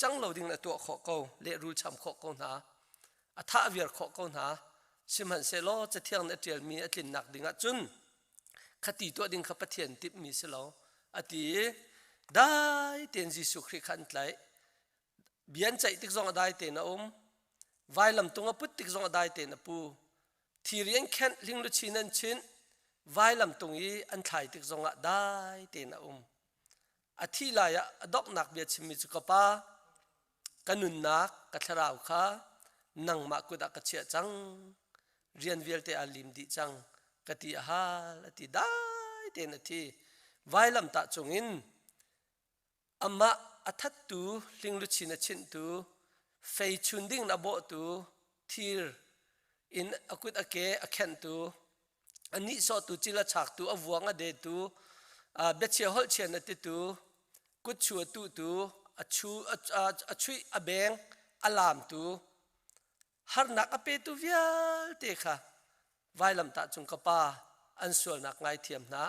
Cang lo ding na tuah khawh ko, lehrul cham khawh ko hna, a thah viar khawh ko hna. Sihmanhsehlaw Cathiang nih a ṭialmi a tlinnak ding ah cun khati tuah ding kha Pathian timhmi si lo a ti i dai tein Jesuh Khrih kha an tlaih. Bia an ceih tik zong a dai tein a um. Vailam tung a put tik zong a dai tein a pu. Thiri an khenh, hlingluchin an chinh, vailam tung i an thlai tik zongah dai tein a um. A thih lai ah a donghnak bia chimmi cu ka pa, ka nunnak, ka thlarau kha nangmah kut ah ka chiah cang. Rian vialte aa lim dih cang ka ti a hal a ti dai tein a thi. Vailamtah cungin amah a thattu, hlingluchin a chinhtu, fei chun ding in a bawhtu, thir in a kut a ke a khenhtu, a nihsawhtu, cil a chaktu, a vuang a detu, biachia holhchian a titu, kutchu a tuhtu, a chu a chuih a beng a laamtu, harnak a petu vialte kha vailamtah cung ka pa an sualnak ngaithiam hna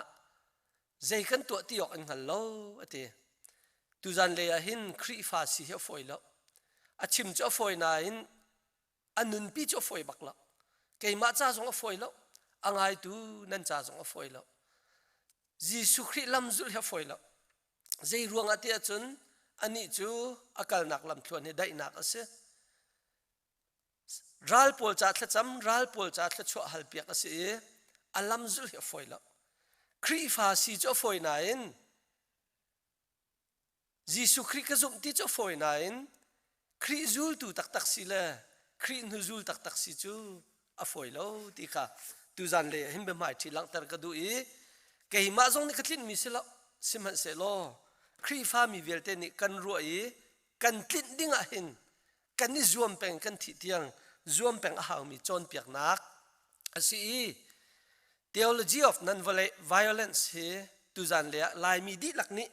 zei kan tuah ti awk an hngal lo a ti. Tuzan lei ah hin Khrihfa si hi a fawi lo. A chim cu a fawi nain a nunpi cu a fawi bak lo. Keimah ca zong a fawi lo. A ngaitu nan ca zong a fawi lo. Jesuh Khrih lam zulh hi a fawi lo. Zei ruangah ti ahcun anih cu a kalnak lamthluan hi daihnak a si. Ral pawl ca thlacam, ral pawl ca thluachuah halpiak a si i a lam zulh hi a fawi lo. Khrihfa si cu a fawi nain Jesuh Khrih ka zumh ti cu a fawi nain Khrih zultu taktak si le Khrih hnuzul taktak si cu a fawi lo ti kha tuzan lei ah hin biahmaiṭhi langhter ka duh i keimah zong nih ka tlinhmi si lo sihmanhsehlaw Khrihfa mi vialte nih kan ruah i kan tlinh ding ah hin kan i zuam peng kan thih tiang zuam peng a haumi cawnpiaknak a si i theology of non-violence hi tuzan le ah Laimi dihlak nih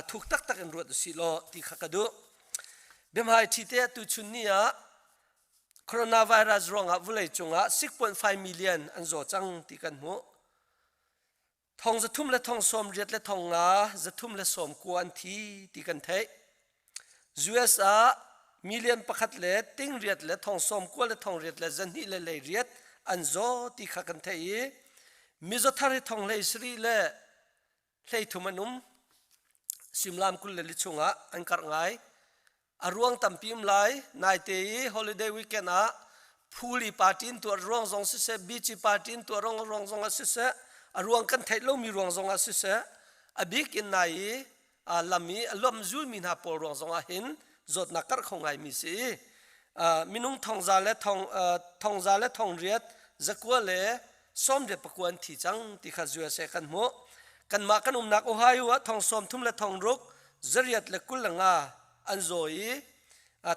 thuk taktak in ruat usih law ti kha ka duh. Biahmai ṭhi te ah tuchun ni ah coronavirus ruangah vawlei cungah 6.5 million an zaw cang ti kan hmuh. Thong zathum le thong sawm riat le thong nga zathum le sawm kua an thi ti kan theih. US ah million pakhat le ting riat le thong sawm kua le thong riat le zahnih le lei riat an zaw ti kha kan theih i mizaw thar hi thong hlei sarih le hlei thum an um. Simlam 22 chungah an karh ngai. A ruang tampi um lai. Naite i holiday weekend ah phul i party in tuah ruang zong siseh, beach i party in tuah ruang ruang zong ah siseh, a ruang kan theih lomi ruang zong ah siseh, a bik in nai i lam i a luam zulmi hna pawl ruang zong ah hin zawtnak karh kho ngaimi si i minung thongza le thong thongza le thong riat zakua le sawmriat pakua an thi cang ti kha USA kan hmuh. Kanmah kan umnak Ohio ah thong sawm thum le thong ruk zariat le kul le nga an zaw i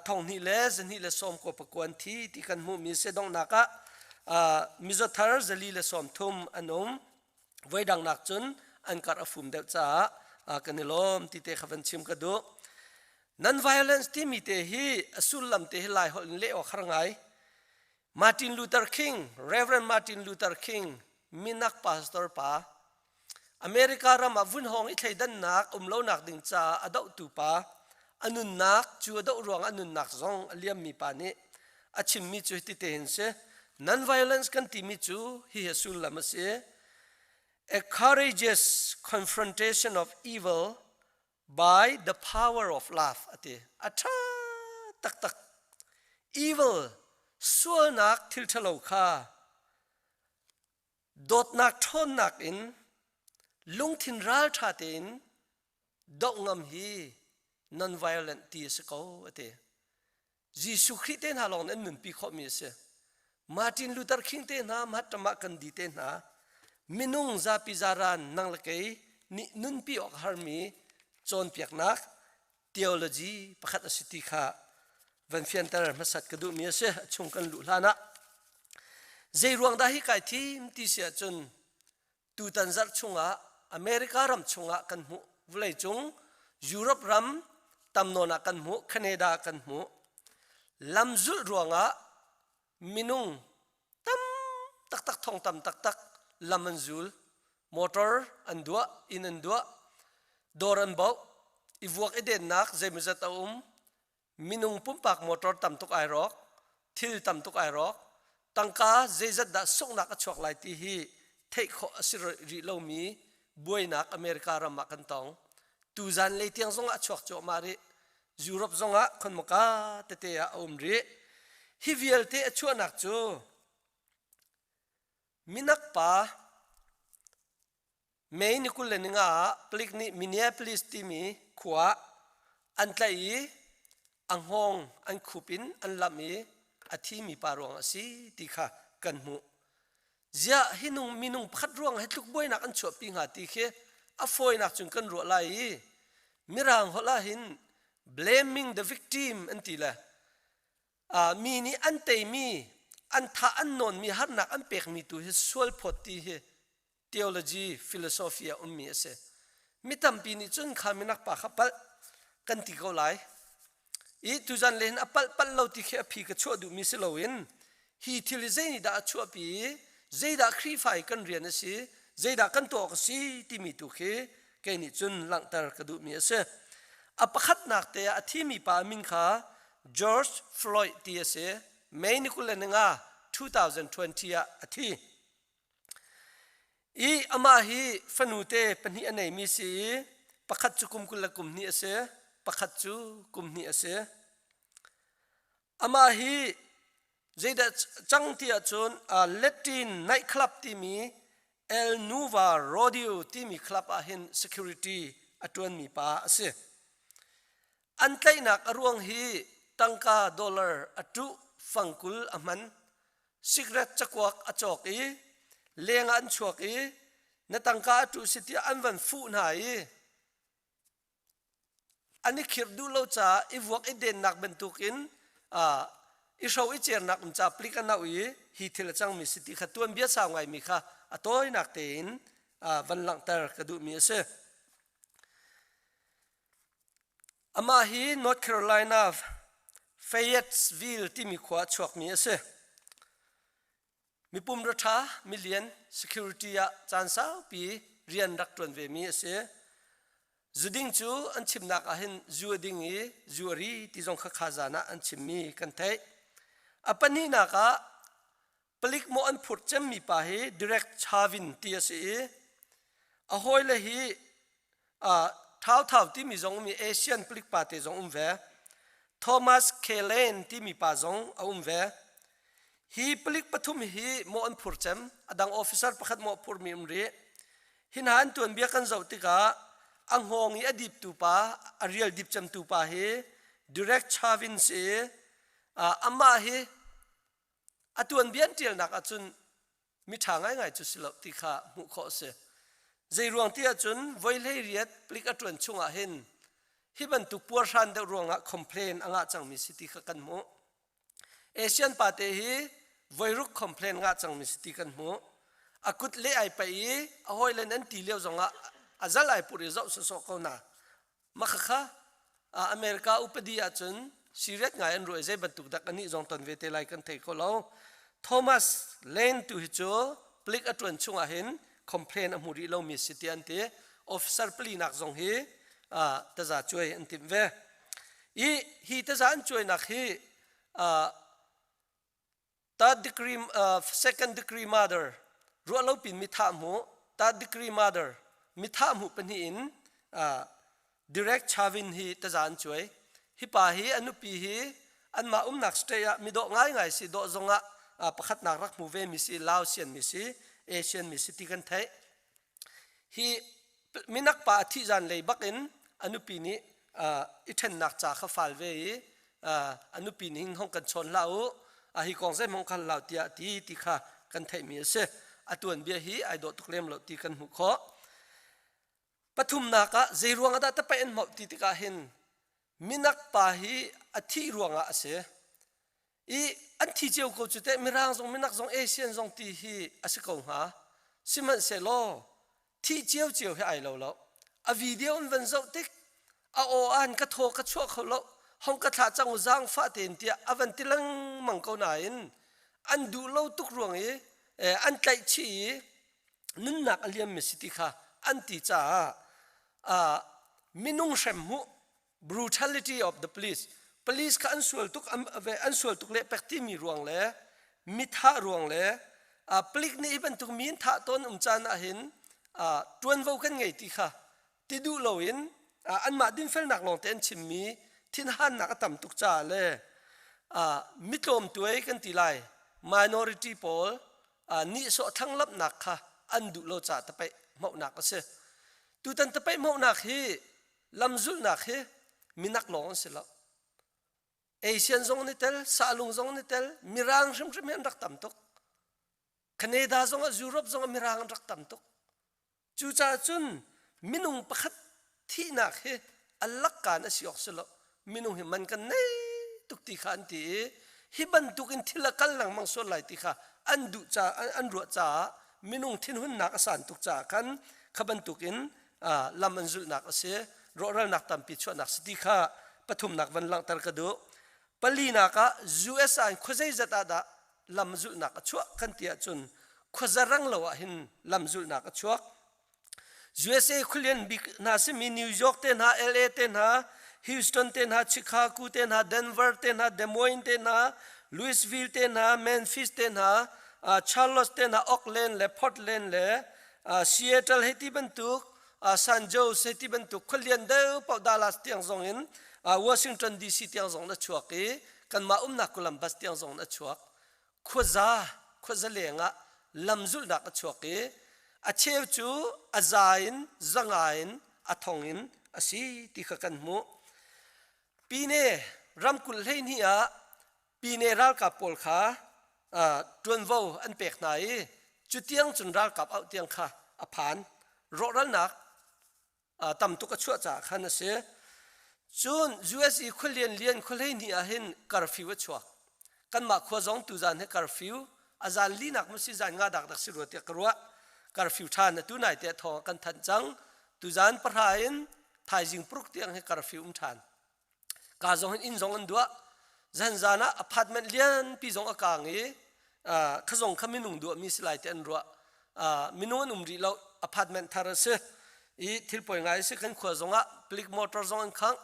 thong hnih le zahnih le sawm kua pakua an thi ti kan hmuhmi si donghnak ah mizaw thar zali le sawm thum an um. Voidang nak cun an karh a fum deuh caah kan i lawm ti te kha van chim ka duh. Non violence timi te hi a sullam te hi Lai holh in leh awk har ngai. Martin Luther King, Reverend Martin Luther King, minak pastor pa, America ram ah vunhawng i thleidannak um lonak ding caah a dohtu pa, a nunnak cu a doh ruang a nunnak zong a liammi pa nih a chimmi cu hiti te hin si. Non-violence kan timi cu hihi a sullam a si. A courageous confrontation of evil by the power of love a ti. A ṭha taktak. Evil, sualnak thil ṭhalo kha dawtnak ṭhawnnak in lungthin ralṭha tein doh ngam hi non-violent ti a si ko a ti. Jesuh Khrih te hna lawng nih an nunpi khawhmi a si. Martin Luther King te hna, Mahatma Gandhi te hna, minung zapi zaran nang le kei nih nunpi awk a harmi cawnpiaknak theology pakhat a si ti kha van fianter hmasat ka duhmi a si. A chung kan luh hlan ah. Zei ruang dah hi kai thim ti si ahcun tutan zarh chungah America ram chungah kan hmuh vawleicung Europe ram tam nawn ah kan hmuh Canada kan hmuh lamzulh ruangah minung tam taktak thong tam taktak lam an zul motor an duah inn an duah dawr an bauh i vuak i dennak zeimawzat a um. Minung pumpak motor tam tuk ai rawk, thil tam tuk ai rawk, tangka zeizat dah sunghnak a chuak lai ti hi theih khawh a si rih lomi buainak America ram ah kan tong. Tuzan lei tiang zong ah a chuak cuahmah rih. Europe zong ah khonmaka tete ah a um rih. Hi vialte a chuahnak cu minak pa May ni 25 ah palik nih Minneapolis timi khua ah an tlaih i a hngawng an khup in an lamh i a thimi pa ruang a si ti kha kan hmuh. Ziah hi nung minung pakhat ruang hi tluk buainak an chuahpi hnga ti khi a fawinak cun kan ruah lai i Mirang holh ah hin blaming the victim an ti le mi nih an teimi an thah an nawnmi harnak an pekmi tu hi sual phawt ti hi theology philosophy ah ummi a si. Mi tampi nih cun kha minak pa kha palh kan ti ko lai. I tuzan le hin a palh palh lo ti khi a phi ka chuah duhmi si loin hi thil hi zei nih dah a chuahpi i zeidah Khrihfa i kan rian a si, zeidah kan tuah awk a si timi tu khi kei nih cun langhter ka duhmi a si. A pakhatnak te ah a thimi pa min kha George Floyd ti a si. May ni 25 2020 ah a thi. I amah hi fanute pahnih a neimi si i pakhat cu kum 20 le kum hnih a si, pakhat cu kum hnih a si. Amah hi zeidah cang ti ahcun Latin nightclub timi El Nuva Rodeo timi club ah hin security a ṭuanmi pa a si. An tlaihnak a ruang hi tangka dollar a ṭuh fangkul a hman. Cigarette cakuak a cawk i leng ah an chuak i na tangka a ṭuh si tiah an van fuh hna i an i khirh duh lo caah i vuak i dennak bantukin i hro i cernak um ca plik a nauh i hi thil a cangmi si ti kha tuanbia sau ngaimi kha a tawinak tein van langhter ka duhmi a si. Amah hi North Carolina Fayetteville timi khua a chuakmi a si. Mipum raṭha milian security ah caan saupi rian rak ṭuan vemi a si. Zuding cu an chimnak ah hin zu a ding i zu a ri ti zong kha kha zan ah an chimmi kan theih. A pahnihnak ah palik maw an phurh cemmi pa hi Derek Chauvin ti a si i a hawile hi Thauthau timi zong um i Asian palik pa te zong um ve. Thomas K. Lane timi pa zong a um ve. Hi palik pathum hi maw an phur cem, a dang officer pakhat maw phurmi um rih. Hi hna an tuanbia kan zoh tikah a hngawng i a diptu pa, a rial dip cemtu pa hi Derek Chauvin si i amah hi a tuanbia an ṭialnak ahcun miṭha ngaingai cu si lo ti kha hmuh khawh a si. Zei ruang ti ahcun voi 18 palik a ṭuan chungah hin hi bantuk puarhran deuh ruangah complain a ngah cangmi si ti kha kan hmuh. Asian pa te hi voiruk complain ngah cangmi si ti kan hmuh. A kut le ai paih i a hawile nan ti lio zongah a zal ai pur i zoh sawsawh ko na. Makhakha America upadi ahcun serious ngai an ruah i zei bantuk dak anih zong ton ve te lai kan thei kho lo. Thomas Lane tu hi cu palik a ṭuan chungah hin complain a hmu rih lomi si ti an ti. Officer palinak zong hi taza cuai an timh ve. I hi taza an cuainak hi third degree second degree murder ruah lo pin mi thah hmu third degree murder mi thah hmu pahnih in Derek Chauvin hi taza an cuai hi pa hi a nupi hi anmah umnak state ah midawh ngaingai si dawh zongah pakhatnak rak hmu ve mi si Laosian mi si Asian mi si ti kan theih Hi minak pa a thih zan lei bak in a nupi nih i ṭhennak ca kha fal ve i a nupi nih hin hong kan chawn hlah u, hi kong zeihmanh khal hlah tiah ti ti kha kan theihmi a si. A tuanbia hi ai dawh tuk lem lo ti kan hmuh khawh. Pathumnak ah zei ruang ah dah tapaih an hmauh ti tikah hin minak pa hi a thih ruangah a si. I an thi cio ko cu teh mirang zong minak zong Asian zong ti hi a si ko hnga. Sihmanhsehlaw thih cio cio hi ai lo lo. A video an van zoh tik a aw an ka thaw ka chuah kho lo hong ka thlah cang u zaangfah tein tiah a van ti lengmang ko nain an duh lo tuk ruang i an tlaih chih i nunnak a liammi si ti kha an ti caah minung hrem hmuh brutality of the police. Police kha an sual tuk an sual tuk le pek timi ruang le mithah ruang le palik nih hi bantuk mi in thah tawn um caan ah hin ṭuanvo kan ngei ti kha ti duh loin anmah dinfelnak lawngte an chimmi thinhannak a tam tuk caah le mitlawmtuai kan ti lai minority pawl nihsawh thlanglamhnak kha an duh lo caah tapaih hmohnak a si. Tutan tapaih hmohnak hi lamzulhnak hi minak lawng an si lo. Asian zong ni tel, sahlung zong ni tel, mirang hrimhrim hi an rak tam tuk. Canada zong ah Europe zong ah mirang an rak tam tuk. Cucaah cun minung pakhat thihnak hi a lakkaan a si awk si lo. Minung hi man kan nei tuk ti kha an ti i hi bantuk in thil a kal lengmang sual lai ti kha an duh ca an ruah caah minung thinhunnak a san tuk caah khan kha bantuk in lam an zulhnak a si rawhralnak tampi chuahnak si ti kha pathumnak van langhter ka duh palinak ah US ah in khuazeizat ah dah lam zulhnak a chuah kan ti ahcun khuazarang lo ah hin lam zulhnak a chuak USA khualian bik hna simi New York te hna LA te hna Houston te hna Chicago te hna Denver te hna Des Moines te hna Louisville te hna Memphis te hna Charlotte te hna Oakland le Portland le Seattle hei ti bantuk San Jose hei ti bantuk khualian deuh paoh Dallas tiang zong in Washington DC tiang zong na chuak i kanmah umnak Columbus tiang zong na chuak khuaza khuaza leng ah lamzulhnak a chuak i a cheu cu a za in zanga in a thong in a si ti kha kan hmuh pine ramkulh 12 ah pine ralkap pawl kha ṭuanvo an pek hna i cutiang cun ralkap auh tiang kha a phan rawhralnak tam tuk a chuah caah khan a si cun US i khualian lian khuahlei hnih ah hin curfew a chuak kanmah khua zong tuzan hi curfew a zan linak mu si zan nga dak dak si rua tiah ka ruah curfew ṭhan atu nai te thawng kan thanh cang tuzan pahra in thaizing pruk tiang hi curfew um ṭhan Ka zong hin inn zong an duah. Zanzan ah apartment lianpi zong a kaang i kha zong kha minung duahmi si lai ti an ruah. Minung an um rih lo apartment thar a si. I thil poi ngai a si kan khua zong ah palik motor zong an khangh.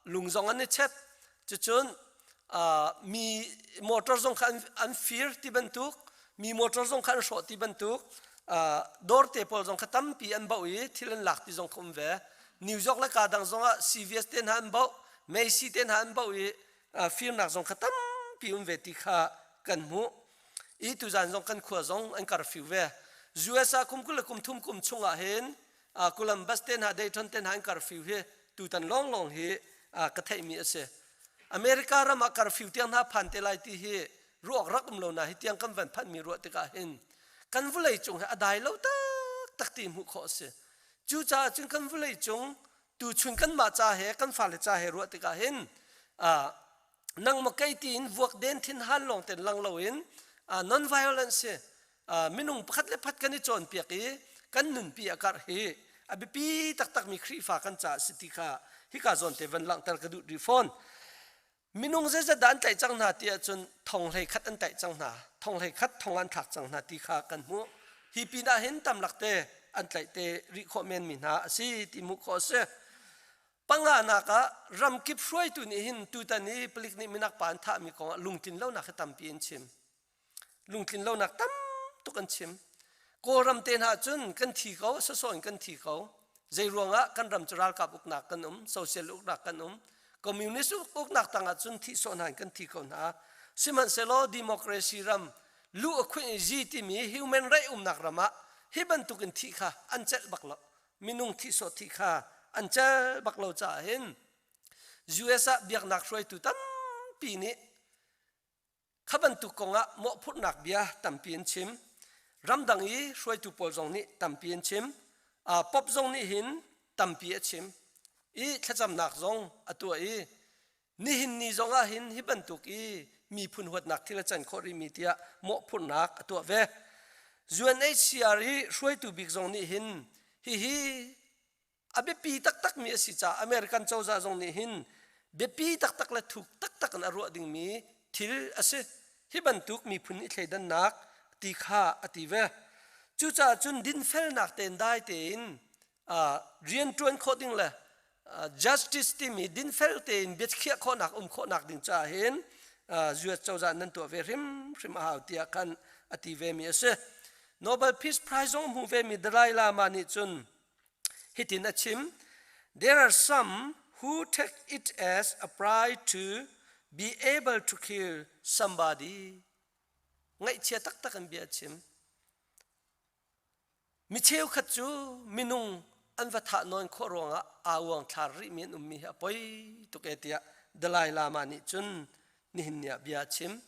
Lung zong an i chet. Cucun mi motor zong kha an fir ti bantuk mi motor zong kha an hrawh ti bantuk dawr te pawl zong kha tampi an bauh i thil an lak ti zong kha um ve New York le ka dang zong ah CVS te hna an bauh Macy te hna an bauh i firnak zong kha tampi um ve ti kha kan hmuh i tuzan zong kan khua zong an curfew ve US ah kum 20 le kum thum kum chungah hin Columbus te hna Dayton te hna an curfew hi tutan lawnglawng hi ka theihmi a si America ram ah curfew tiang hna phan te lai ti hi ruak rak um lo na hi tiang kan van phanmi ruah tikah hin kan vawlei cung hi a dai lo taktak ti hmuh khawh a si cucaah cun kan vawlei cung tuchun kanmah ca he kan fale ca he ruah tikah hin nangmah kei tiin vuak den thin han lawng ten lang loin non violence si minung pakhat le pakhat kan i cawnpiak i kan nunpi a karh hi a biapi taktakmi Khrihfa kan caah si ti kha hika zawn te van langhter ka duh rih fawn. Minung zeizat dah an tlaih cang hna ti ahcun thong hlei khat an tlaih cang hna thong hlei khat thong an thlak cang hna ti kha kan hmuh. Hi pin ah hin tamlak te an tlaih te rih khawh menmi hna a si ti hmuh khawh a si. Panganak ah ramkip hruaitu nih hin tutan i palik nih minak pa an thahmi kong ah lungtlin lonak hi tampi an chim. Lungtlin lonak tam tuk an chim. Kawlram te hna cun kan thi ko, sawsawh in kan thi ko. Zei ruangah kan ram cu ralkap uknak kan um, social uknak kan um, communist uknak tangah cun thih sawh hna in kan thi ko hna. Sihmanhsehlaw democracy ram lu a khuih zi timi human right umnak ram ah hi bantuk in thih kha an celh bak lo. Minung thih sawh thih kha an celh bak lo caah hin US ah biaknak hruaitu tampi nih Kha bantuk kongah mawhphurhnak bia tampi an chim. Ramdang i hruaitu pawl zong nih tampi an chim. Pop zong nih hin tampi a chim i thlacamnak zong a tuah i nihin ni zong ah hin hi bantuk i miphun huatnak thil a can khawh rihmi tiah mawhphurhnak a tuah ve. UNHCR i hruaitu bik zong nih hin hihi a biapi taktakmi a si caah American cozah zong nih hin biapi taktak le thuk taktak in a ruah dingmi thil a si. Hi bantuk miphun i thleidannak ti kha a ti ve. Cucaah cun dinfelnak tein dai tein rian ṭuan khawh ding le Justice timi dinfel tein biakhiah khawhnak um khawhnak ding caah hin US cozah nan tuah ve hrimhrim a hau tiah khan a ti ve mi a si. Nobel Peace Prize zong hmu ve mi Dalai Lama nih cun hitin a chim There are some who take it as a pride to be able to kill somebody. Ngaihchia taktak in bia a chim. Mi cheukhat cu minung an va thah nawn khawh ruangah aa uangthlar rihmi an ummi hi a poi tuk e tiah Dalai Lama nih cun nihin ni ah bia a chim.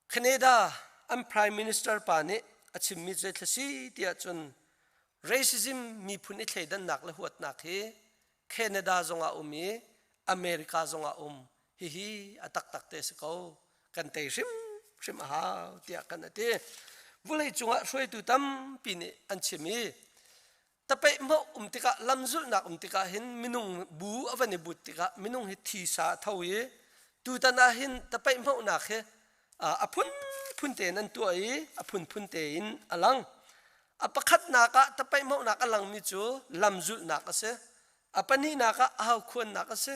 Canada an Prime Minister pa nih a chimmi cu zeithla si tiah cun racism miphun i thleidannak le huatnak hi Canada zongah um i America zongah um hihi a taktak te si ko kan tei hrimhrim a hau tiah kan a ti vulei cungah hruaitu tampi nih an chim i tapeih hmoh um tikah lamzulhnak um tikah hin minung bu a van i but tikah minung hi thisa a tho i tutan ah hin tapeih hmohnak hi a phunphun tein an tuah i a phunphun tein a lang a pakhatnak ah tapeih hmohnak a langmi cu lamzulhnak a si A pahnihnak ah aukhuannak a si.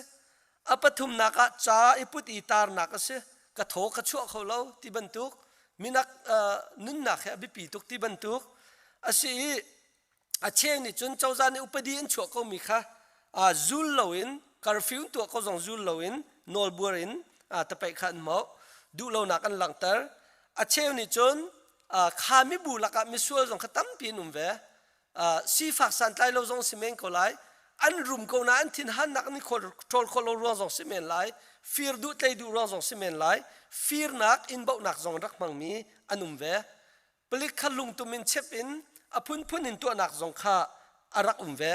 A pathumnak ah ca i put i tarnak a si. Ka thaw ka chuah kho lo ti bantuk minak uh, nunnak he a biapi tuk ti bantuk a si i a cheu nih cun cozah nih upadi an chuah komi kha uh, zul loin curfew tuah ko zong zul loin nawlbuar in uh, tapaih kha an hmoh duhlonak an langhter a cheu nih cun uh, kha mibu lakah misual zong kha tampi an um ve sifak santlai lo zong si men ko lai an rum ko na an thinhannak an ṭhawl khawh lo ruang zong si men lai fir duh tlei duh ruang zong si men lai firnak in bauhnak zong rak hmangmi an um ve palik kha lungtum in chep in a phunphun in tuahnak zong kha a rak um ve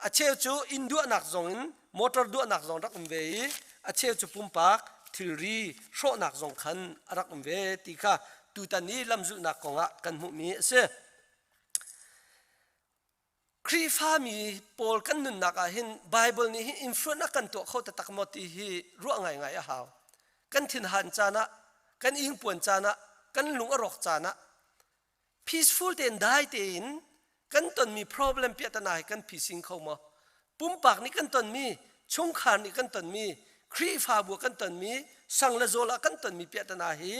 a cheu cu inn duahnak zong in motor duahnak zong rak um ve i a cheu cu pumpak thilri hrawhnak zong khan a rak um ve ti kha tutan i lamzulhnak kongah kan hmuhmi a si Khrihfami pawl kan nunnak ah hin Bible nih hin influence a kan tuah kho taktak maw ti hi ruah ngaingai a hau. Kan thinhan caan ah, kan ingpuan caan ah, kan lung a rawk caan ah peaceful tein dai tein kan tonmi problem piahtana hi kan phising kho maw? Pumpak nih kan tonmi, chungkhar nih kan tonmi, Khrihfabu kan tonmi, sang le zawl ah kan tonmi piahtana hi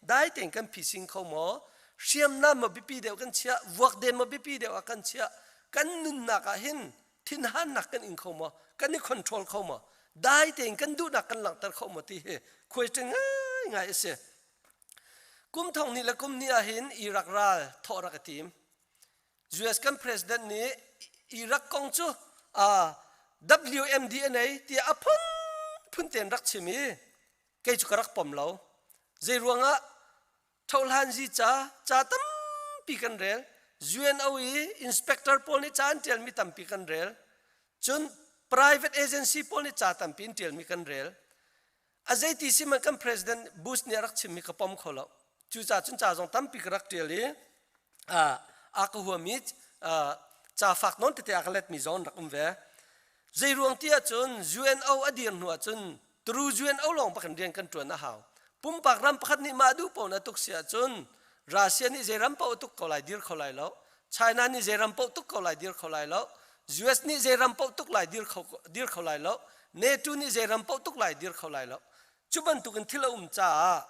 dai tein kan phising kho maw? Hriamnam maw biapi deuh kan chiah, vuakden maw biapi deuh ah kan chiah, kan nunnak ah hin thinhannak kan ing kho maw? Kan i control kho maw? Dai tein kan duhnak kan langhter kho maw ti hi question ngaingai a si. Kum thong ni le kum ni ah hin Iraq ral thawh rak i tim. US kan president nih Iraq kong cu uh, WMD a nei tiah a phunphun tein rak chim i kei cu ka rak pom lo. Zei ruangah thohlanzi ca ca tampi kan rel UNO i inspector pawl nih ca an ṭialmi tampi kan rel cun private agency pawl nih ca tampi an ṭialmi kan rel a zeiti si man kan president Bush nih a rak chimmi ka pom kho lo cucaah cun ca zong tampi ka rak ṭial i a ka huami ca fak nawn tete a ka letmi zong rak um ve zei ruang ti ahcun UNO a dir hnu ahcun turu UNO lawng bakin rian kan ṭuan a hau pumpak ram pakhat nih mah duh paoh na tuk si ahcun Russia nih zei ram paoh tuk ko lai dir kho lai lo China nih zei ram paoh tuk ko lai dir kho lai lo US nih zei ram paoh tuk lai dir kho dir kho lai lo NATO nih zei ram paoh tuk lai dir kho lai lo cu bantukin thil a um caah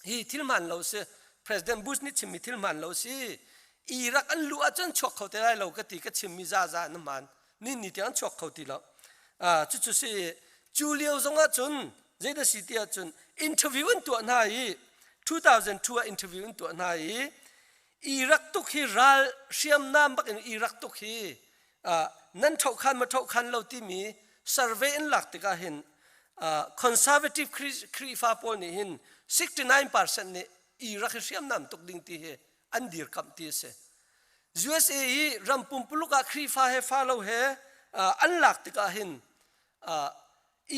hi thil hmaan lo si President Bush nih chimmi thil hmaan lo si Iraq an luh ahcun chuak kho te lai lo ka ti ka chimmi za za an hmaan ni ni tiang chuak kho ti lo cucu si cu lio zong ah cun zeidah si ti ahcun interview an tuah hna i 2002 ah interview an tuah hna i Iraq tuk hi ral hriamnam bak in Iraq tuk hi nan ṭhohkhan ma ṭhohkhan lo timi survey in lak tikah hin conservative Khrihfa pawl nih hin 69% nih Iraq hi hriamnam tuk ding ti hi an dirkamh ti a si. USA i ram pumpuluk ah Khrihfa he fa lo he an lak tikah hin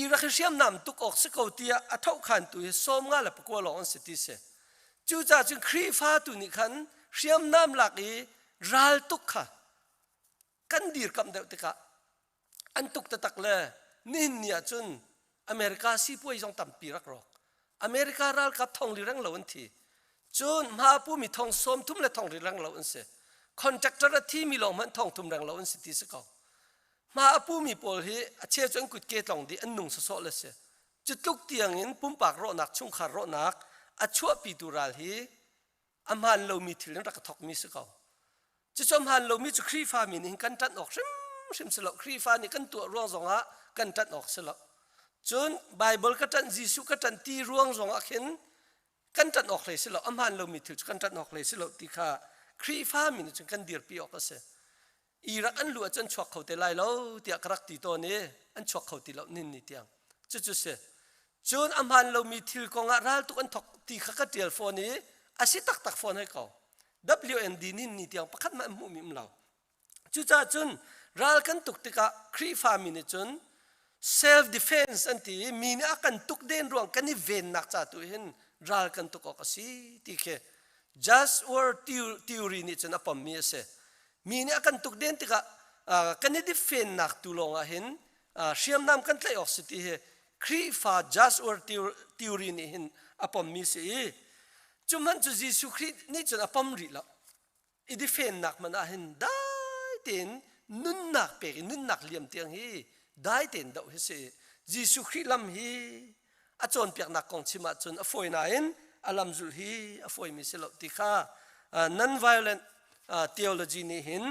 Iraq hi hriamnam tuk awk si ko tiah a thohkhantu hi 54 lawng an si ti si. Cucaah cun Khrihfa tu nih khan hriamnam lak i ral tuk kha kan dirkamh deuh tikah an tuk taktak le nihin ni ah cun America sipuai zong tampi rak rawk. America ralkap thong li reng lo an thi. Cun hma pumi thong sawm thum le thong ri reng lo an si. Contractor a thi mi lawng hmanh thong thum reng lo an si ti si ko. Hma a pumi pawl hi a cheu cu an kutke tlong dih an nung sawsawh le si. Cu tluk tiang in pumpak rawhnak, chungkhar rawhnak a chuahpitu ral hi a hmaan lomi thil in rak ka thawkmi si ko. Cucu a hmaan lomi cu Khrihfa mi nih hin kan ṭanh awk hrimhrim si lo. Khrihfa nih kan tuah ruang zongah kan ṭanh awk si lo. Cun Baibal ka ṭanh, Jesuh ka ṭanh ti ruang zongah khin kan ṭanh awk hlei si lo. A hmaan lomi thil cu kan ṭanh awk hlei si lo ti kha Khrihfa mi nih cun kan dirpi awk a si. Iraq an luh ahcun chuak kho te lai lo tiah ka rak ti tawn i an chuak kho ti lo nin ni tiang. Cucu si. Cun a hmaan lomi thil kongah raltuk an thok ti kha ka ṭial fawn i a si taktak fawn hoi ko. WND nin ni tiang pakhat hmanh an hmuhmi um lo. Cucaah cun ral kan tuk tikah Khrihfa mi nih cun self defense an ti i mi nih a kan tuk den ruang kan i vennak ca tu hin ral kan tuk awk a si ti khi just war theory nih cun a pommi a si. Mi nih a kan tuk den tikah kan i defennak tu lawng ah hin hriamnam kan tlaih awk si ti hi Khrihfa just war theory nih hin a pommi si i cu hmanh cu Jesuh Khrih nih cun a pom rih lo. I defennak hmanh ah hin dai tein nunnak pek i nunnak liam tiang hi dai tein doh hi si. Jesuh Khrih lam hi a cawnpiaknak kong chim ahcun a fawi nain a lam zulh hi a fawimi si lo ti kha non-violent theology nih hin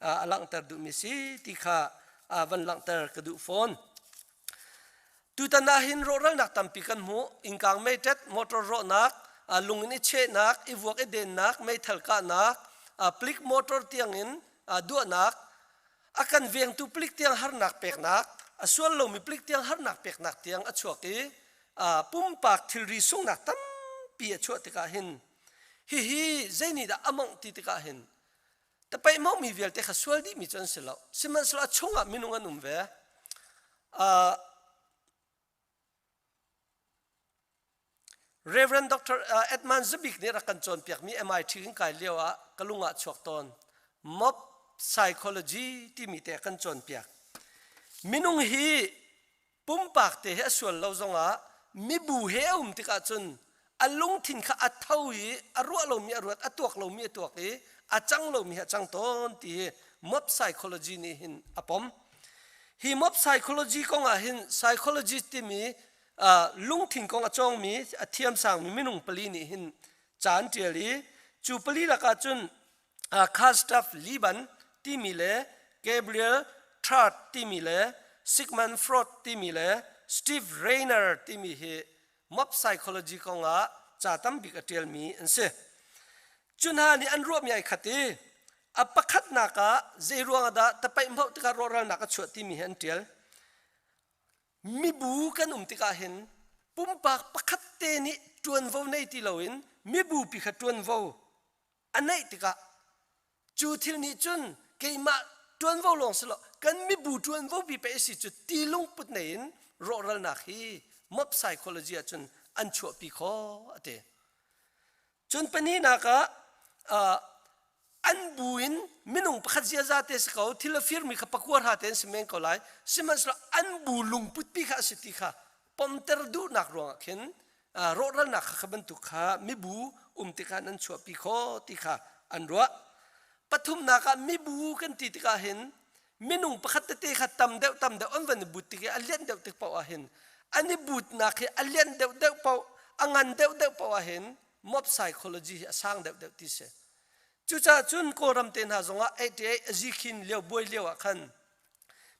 a langhter duhmi si ti kha van langhter ka duh fawn. Tutan ah hin rawhralnak tampi kan hmuh. Innkang meiṭet, motor rawhnak, lung in i chehnak, i vuak i dennak, meithal kahnak, plik motor tiangin duahnak, a kan vengtu palik tiang harnak peknak, a sual lomi palik tiang harnak peknak tiang a chuak i pumpak thilri sunghnak tampi a chuah tikah hin hihi zei nih dah a mawngh ti tikah hin tapaih mawngmi vialte kha sual dihmi cu an si lo. Sihmanhsehlaw a chungah minung an um ve. Rev. Dr. Edmund Zubik nih rak kan cawnpiakmi MIT kan kai lio ah ka lung ah chuak tawn. Mob psychology timi te kan cawnpiak. Minung hi pumpak te he a sual lo zongah mibu he a um tikah cun a lungthin kha a tho i a ruah lomi a ruat, a tuak lomi a tuak i a cang lomi a cang tawn ti hi mob psychology nih hin a pom. Hi mob psychology kong ah hin psychologist timi lungthin kong a cawngmi a thiamsangmi minung pali nih hin ca an ṭial i cu pali lakah cun Gustav Liban timi le Gabriel Trart timi le Sigmund Freud timi le Steve Rainer timi hi mob psychology kong ah ca tambik a ṭialmi an si. Cu hna nih an ruahmi ai khat i a pakhatnak ah zei ruangah dah tapaih hmauh tikah rawhralnak a chuah timi hi an ṭial. Mibu kan um tikah hin pumpak pakhat te nih ṭuanvo nei ti loin mibupi kha ṭuanvo a neih tikah cu thil nih cun keimah ṭuanvo lawng si lo kan mibu ṭuanvo pi pei a si cu ti lungput nei in rawhralnak hi mob psychology ah cun an chuahpi khawh a ti. Cun pahnihnak ah an bu in minung pakhat ziaza te si ko thil a firmi kha pakua hra te an si men ko lai sihmanhsehlaw an bu lungput pi kha a si ti kha pomter duhnak ruangah khin rawhralnak kha kha bantuk kha mibu um tikah nan chuahpi kho ti kha an ruah pathumnak ah mibu kan ti tikah hin minung pakhat tete kha tam deuh tam deuh an van i but tik i a lianh deuh tik paoh ah hin an i butnak hi a lianh deuh deuh paoh a ngan deuh deuh paoh ah hin mob psychology hi a sang deuh deuh ti si cucaah cun kawlram te hna zongah 88 a zikhin lio buai lio ah khan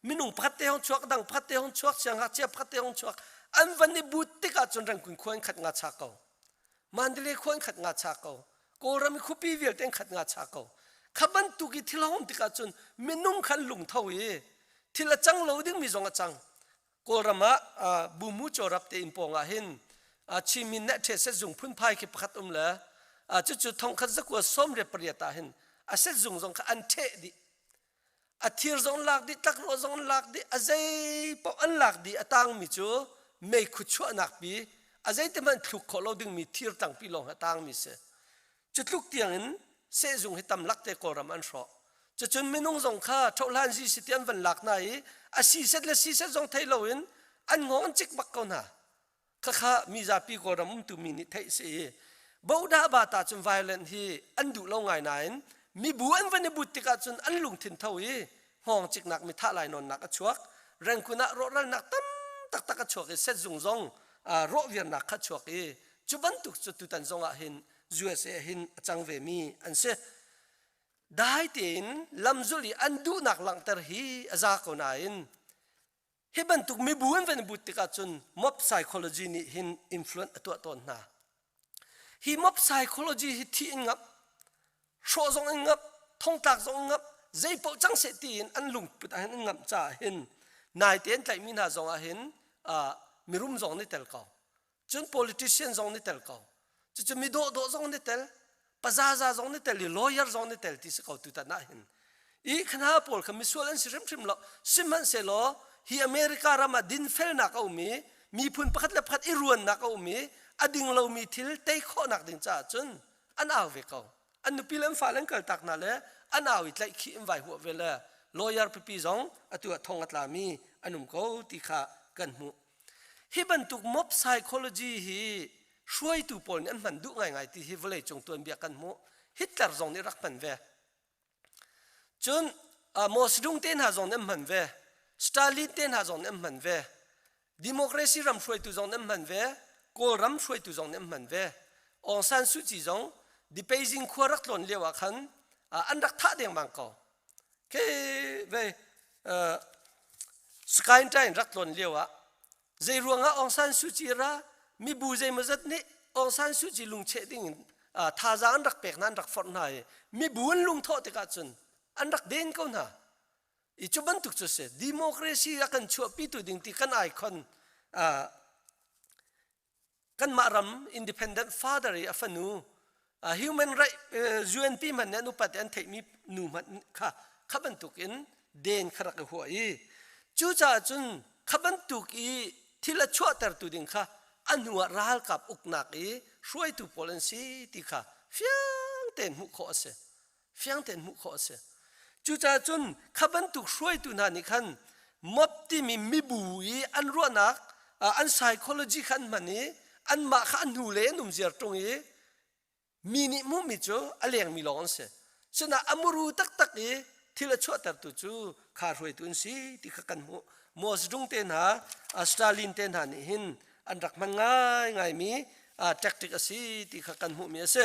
minung pakhat te hong chuak dang pakhat te hong chuak siangngakchia pakhat te hong chuak an van i but tikah cun rangkun khua in khat nga cha ko Mandalay khua in khat nga cha ko. Kawlram i khuapi vialte in khat nga cha ko. Kha bantuk i thil a um tikah cun minung khan lungtho i thil a cang lo dingmi zong a cang. Kawlram ah Bumu Cawrap te inn pawng ah hin Chinmin ne ṭhe setzung phunphai khi pakhat um le cucu thongkhat zakua 18 ah hin a setzung zong kha an ṭheh dih. A thir zong lak dih, tlakrawh zong lak dih, a zei paoh an lak dih a tangmi cu meikhu chuahnak pi a zeiti hmanh thluk khawh lo dingmi thir tangpi lawng a tangmi si. Cu tluk tiangin sehzung hi tam lak te Kawlram an hrawh. Cucun minung zong kha ṭhohhlan zi si ti an van lak hna i a si set le si set zong thei loin an ngawng an cik bak ko hna. Khakha mizapi Kawlram umtu mi nih theih si i bodah bata cun violent hi an duh lo ngai nain mibu an van i but tikah cun an lungthin tho i Hngawng ciknak mithah lainawnnak a chuak. Rangoon ah rawhralnak tam taktak a chuak i setzung zong rawhviarnak kha chuak i cu bantuk cu tutan zong ah hin USA hin a cang vemi an si. Dai tein lamzul i an duhnak langhter hi a za ko nain hi bantuk mibu an van but tikah cun mob psychology nih hin influence a tuah tawn hna. Hi mob psychology hi thi in ngap, hrawh zong in ngap, thongtlak zong in ngap, zei paoh cang seh tiin an lungput ah hin an ngamh caah hin naite an tlaihmi hna zong ah hin mirum zong nih tel ko. Cun politician zong nih tel ko. Cucu mi dawhdawh zong nih tel, pazaza zong nih tel i lawyer zong nih tel ti si ko tutan ah hin. I khana pawl kha misual an si hrimhrim lo. Sihmanhsehlaw hi America ram ah dinfelnak a um i miphun pakhat le pakhat i ruannak a um i a ding lomi thil tei khawhnak ding caah cun an au ve ko. An nupi le an fale an kaltak hna le an au i tlaihkhih in vai huah ve le lawyer pipi zong atu ah thong a tlami an um ko ti kha kan hmuh. Hi bantuk mob psychology hi hruaitu pawl nih an hman duh ngaingai ti hi vawleicung tuanbia kan hmuh. Hitler zong nih rak hman ve. Cun Mao Zedong te hna zong nih an hman ve. Stalin te hna zong nih an hman ve. Democracy ram hruaitu zong nih an hman ve. Kawlram hruaitu zong nih an hman ve. Aung San Suu Kyi zong di Beijing khua rak tlawn lio ah khan an rak thah dengmang ko. Ke ve Skytrain rak tlawn lio ah zei ruangah Aung San Suu Kyi ra mibu zeimawzat nih Aung San Suu Kyi lungcheh ding in thazaang an rak pek hna an rak forh hna i mibu an lungthawh tikah cun an rak den ko hna. I cu bantuk cu si democracy a kan chuahpitu ding ti kan icon kanmah ram independent father i a fanu human right UNP hmanh nih an upat i an theihmi nu hmanh kha kha bantuk in den kha rak i huah i cucaah cun kha bantuk i thil a chuahtertu ding kha a hnu ah ralkap uknak i hruaitu pawl an si ti kha fiang tein hmuh khawh a si. Fiang tein hmuh khawh a si. Cucaah cun kha bantuk hruaitu hna nih khan mob timi mibu i an ruahnak an psychology kha an hman i anmah kha a hnu le an um ziar ṭung i mi nih hmuhmi cu a lengmi lawng an si. Cunaah a muru taktak i thil a chuahtertu cu kha hruaitu an si ti kha kan hmuh. Mao Zedong te hna, Stalin te hna nih hin an rak hman ngaingaimi tactic a si ti kha kan hmuhmi a si.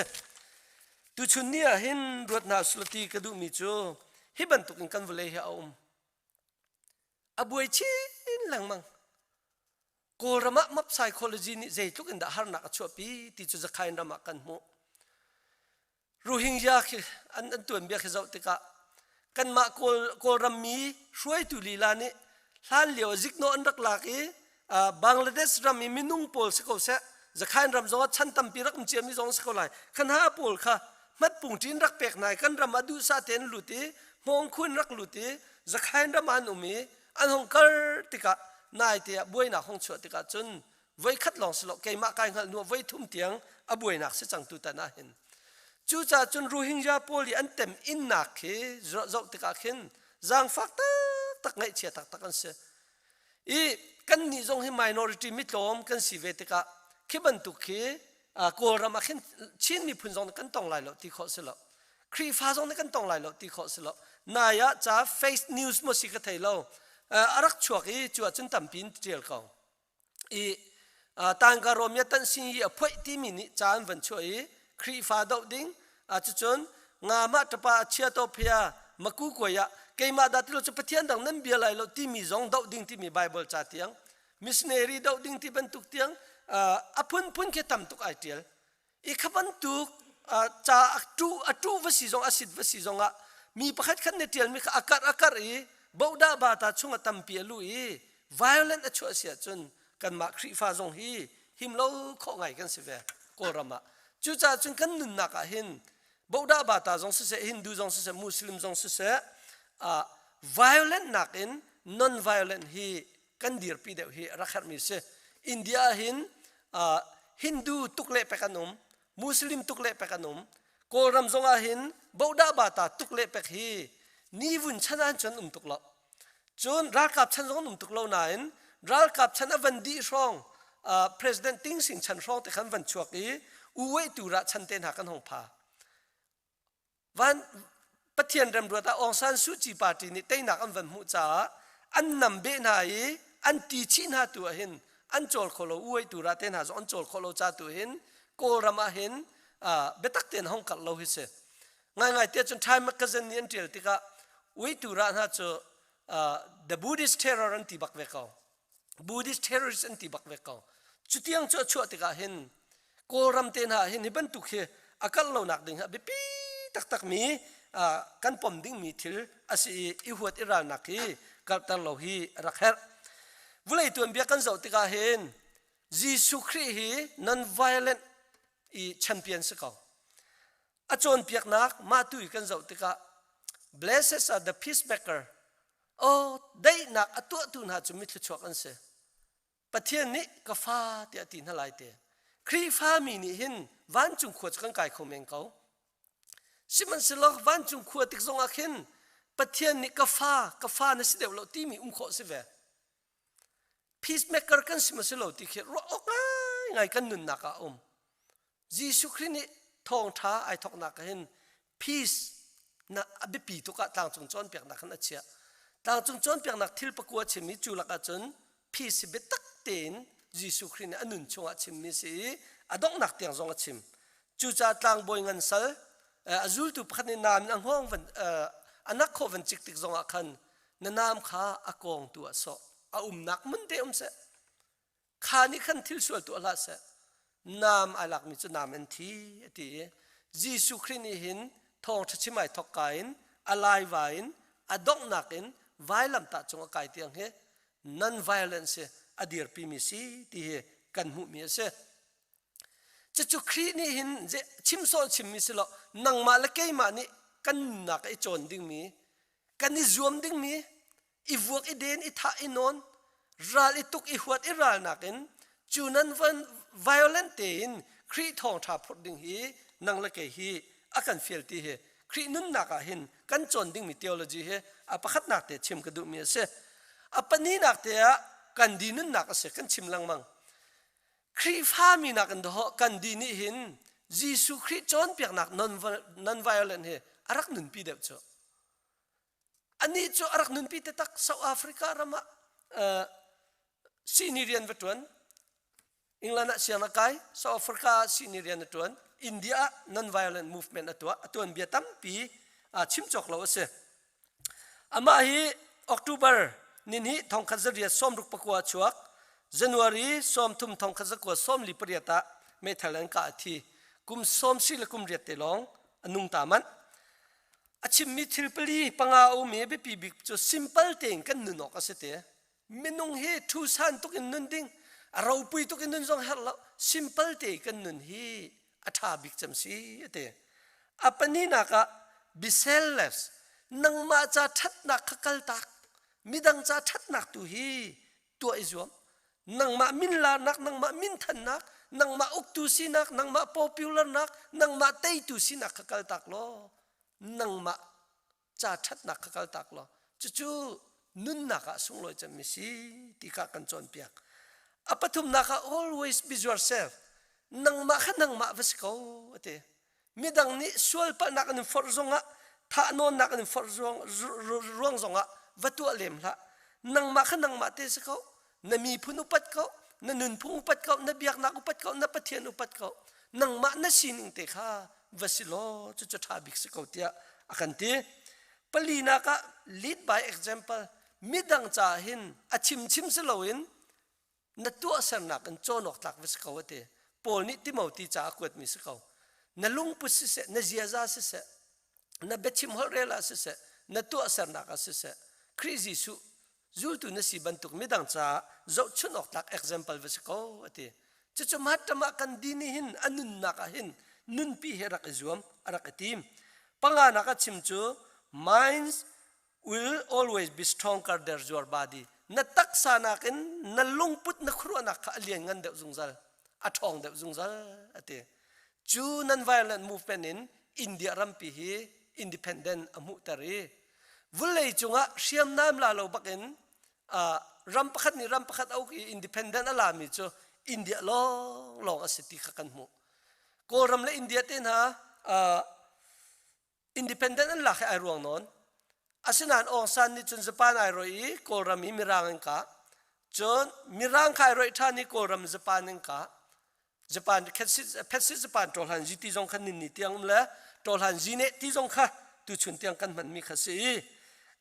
Tuchun ni ah hin ruat hna usih ti ka duhmi cu hi bantukin kan vawlei hi a um. A buai chin lengmang. Kawlram ah map psychology nih zeitluk in dah harnak a chuahpi ti cu Zakhain ram ah kan hmuh. Rohingya khi an, an tuanbia khi zoh tikah kanmah Kawl, Kawlram mi hruaitu lila nih hlan lio ah ziknawh an rak lak i Bangladesh ram i minung pawl si ko seh Zakhain ram zongah chan tampi rak um ciami zong si ko lai khan ha pawl kha hmatpung ṭin rak pek hna i kan ram ah duhsah tein lut i hmawngkhun rak lut i Zakhain ram ah an um i an hong kar tikah naite ah buainak hong chuah tikah cun voikhat lawng si lo keimah kai hngalh hnu voi thum tiang a buainak si cang tu tan ah hin cucaah cun Rohingya pawl i an tem innak khi zoh tikah khin zaangfak taktak ngaihchia taktak an si I kannih zong hi minority mitlawm kan si ve tikah khi bantuk khi Kawlram ah khin Chin miphun zong nih kan tong lai lo ti khawh si lo. Khrihfa zong nih kan tong lai lo ti khawh si lo. Nai ah ca face news maw si ka thei lo. A rak chuak i cu ahcun tampi in tial ko. I tangka rawmia tan sing i a phoih timi nih ca an van chuah i Khrihfa doh ding cucun nga mah ṭapa a chia to phia maku kuai ah keimah dah tilo cu Pathian dang nan bia lai lo timi zong doh ding timi Bible ca tiang missionary doh ding ti bantuk tiang a phunphun khi tam tuk ai ṭial i kha bantuk ca a tu a tu va si zong a sit va si zong ah mi pakhat khat ne ṭialmi kha a karh a karh i bohdah bata chung a tampi a lu i violent a chuah si ahcun kanmah Khrihfa zong hi him lo khawh ngai kan si ve Kawlram ah cucaah cun kan nunnak ah hin bohdah bata zong siseh Hindu zong siseh Muslim zong siseh uh, violent nakin non violent hi kan dirpi deuh hi rak herhmi si India ah hin uh, Hindu tuk le pek an um Muslim tuk le pek an um Kawlram zong ah hin bohdah bata tuk le pek hi ni vun chan ah cun um tuk lo Cun ralkap chan zong an um tuk lo nain ralkap chan a van dih hrawng President Ting Sing chan hrawng te khan van chuak i U Wei tu rah chan te hna kan hong pha. Van Pathian remruat ah Aung San Suu Kyi party nih teinak an van hmuh caah an nam beh hna i an ti chih hna tu ah hin an cawl kho lo uai tu ra te hna zong an cawl khawh lo ca tu hin Kawlram ah hin biatak tein hong karh lo hi si. Ngaingai tiah cun Time Magazine nih an tial tikah uitu ra hna cu the Buddhist terror an ti bak ve ko. Buddhist terrorist an ti bak ve ko. Cutiang cu a chuah tikah hin Kawlram te hna hin hi bantuk hi a kal lonak ding hi a biapi taktak mi kan pom dingmi thil a si i i huat i ralnak hi karhter lo hi a rak herh. Vulei tuanbia kan zoh tikah hin Jesuh Khrih hi non-violent i champion si ko. A cawnpiaknak mah tu i kan zoh tikah blessed are the peacemaker Oh, daihnak a tuahtu hna cu mithluachuak an si. Pathian nih ka fa tiah a ti hna lai te. Khrihfa mi nih hin vancung khua cu kan kai kho men ko. Sihmanhsehlaw vancung khua tik zongah khin Pathian nih ka fa, ka fa na si deuh lo timi um khawh si ve. Peacemaker kan si ma si lo ti khi ruah awk ngaingai kan nunnak ah a um. Jesuh Khrih nih thawngṭha ai thawknak ah hin peace na a biapi tuk ah tlangcung cawnpiaknak khan a chiah. Tlangcung cawnpiaknak thil pakua chim i cu lakah cun peace hi biatak tein Jesuh Khrih nih a nun chungah chimmi si i a donghnak tiang zong a chim. Cucaah tlangbawi ngan sal a zultu pakhat nih naam in a hngawng van a nak khawh van cik tik zongah khan na naam kha a kawng tu ah sawh a umnak mun te um seh Kha nih khan thil sual tuah hlah seh. Naam ai lakmi cu naam an thi a ti i Jesuh Khrih nih hin thawngṭha chim ai thawkka in a laiva in a donghnak in vailamtah cung a kai tiang hi non-violence hi a dirpimi si ti hi kan hmuhmi a si. Cucu Khrih nih hin chim sawh chimmi si lo nangmah le keimah nih kan nunnak i cawn dingmi kan i zuam dingmi i vuak i den i thah i nawn ral i tuk i huat i ralnak in cu nan van violent tein Khrih thawngṭha phurh ding hi nang le kei hi a kan fial ti hi Khrih nunnak ah hin kan cawn dingmi theology hi a pakhatnak te chim ka duhmi a si. A pahnihnak te ah kan di nunnak a si kan chim lengmang. Khrihfami nakin dawh kan di nih hin Jesuh Khrih cawnpiaknak non-violent hi a rak nunpi deuh cu. Anih cu a rak nunpi taktak South Africa ram ah sihni rian va ṭuan. England ah siang a kai, South Africa ah sihni rian a ṭuan. India ah non-violent movement a tuah. A tuanbia tampi chim cawk lo a si. Amah hi October nihnih thongkhat zariat sawmruk pakua chuak January sawmthum thongkhat zakua sawmli pariat ah meithal an kah a thi. Kum sawm si le kum riat te lawng a nung ta manh. A chimmi thil pali panga a um i biapi bik cu simple tein kan nun awk a si te. Minung hi thu san tuk in nun ding, a ropui tuk in nun zong herh lo. Simple te kan nun hi a ṭha bik cem si a ti. A pahnihnak ah be selfless. Nangmah ca ṭhatnak kha kaltak. Midang ca ṭhatnak tu hi tuah i zuam. Nangmah min larnak, nangmah min thannak, nangmah uktu sinak, nangmah popularnak, nangmah teitu sinak kha kaltak law nangmah ca ṭhatnak kha kaltak law cucu nunnak ah sunglawi cemmi si ti kha kan cawnpiak. A pathumnak ah always be yourself. Nangmah kha nangmah va si ko a ti. Midang nih sual palhnak an in forh zongah thahnawnnak an in forh ruang zongah va tuah lem hlah. Nangmah kha nangmah te si ko. Na miphun upat ko, na nunphung upat ko, na biaknak upat ko, na Pathian upat ko. Nangmah na sining te kha va si law cucu ṭha bik si ko tiah a kan ti. Palinak ah lead by example midang caah hin a chimchim si loin na tuahsernak in cawn awk tlak va si ko a ti. Paul nih Timothy ca a kuatmi si ko. Na lungput siseh, na ziaza siseh, na biachim holhrel ah siseh, na tuahsernak ah siseh, Khrih Jesuh zultu na si bantuk midang caah zohchunh awk tlak example va si ko a ti. Cucu Mahatma kan di nih hin a nunnak ah hin nunpi hi rak i zuam, a rak i tim. Panganak a chim cu minds will always be stronger than your body. Na taksa nakin na lungput na khuaruahnak kha a lian ngan deuh zungzal, a ṭhawng deuh zungzal a ti. Cu non-violent movement in India rampi hi independent a hmuhter i vulei cungah hriamnam la lo bakin ram pakhat nih ram pakhat a uk i independent a lami cu India lawnglawng a si ti kha kan hmuh. Kawlram le India te hna. Independent an lak hi ai ruang nawn. Asinain Aung San nih cun Japan ai roih i Kawlram i Mirang an kah. Cun Mirang kha ai roih ṭhan i Kawlram Japan an kah. Japan phetsit Japan ṭawhlan zi ti zong kha ninni tiang um le ṭawhlan zi neh ti zong kha tuchun tiang kan hmanmi kha si i